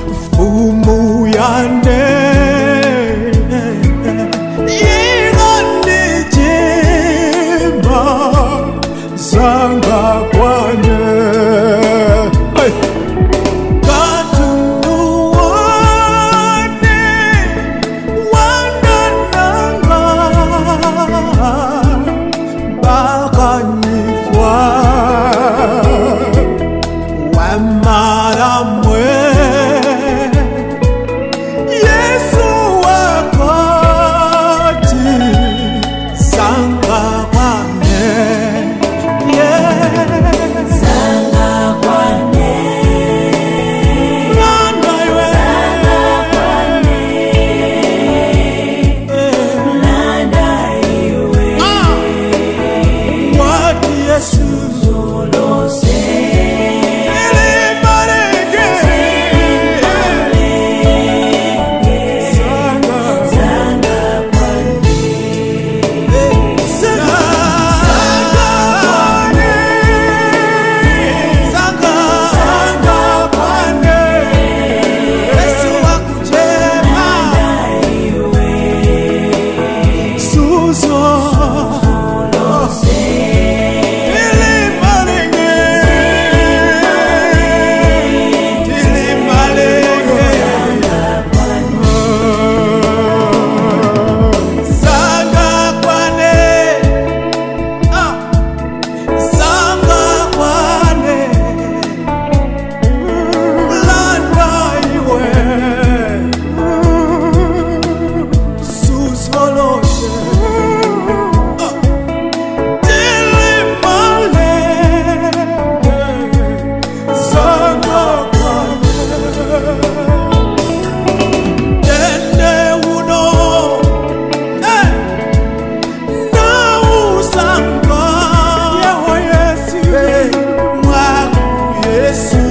Mfumu yane Inganijima Zanga kwane. Hey! Katunduwane Wandananga Bakanyifwa Wamaramwe Yesu wakati Sanga kwane. Yeah. Sanga kwane. Nanda iwe. Sanga kwane. Nanda iwe. Ah! Wati Yesu Zulose. Ilibariki. Sanga. Sanga kwane. Sanga. Sanga kwane. Sanga. Sanga kwane. Yesu wakujema. Nanda iwe. Suzo. Zulose. Ilibariki. Ilibariki. Sanga kwane. Sanga kwane, ah, sanga kwane, landa iwe, susoloshe, ah, tilimale, sanga kwane. Tende uno, eh, Yesu.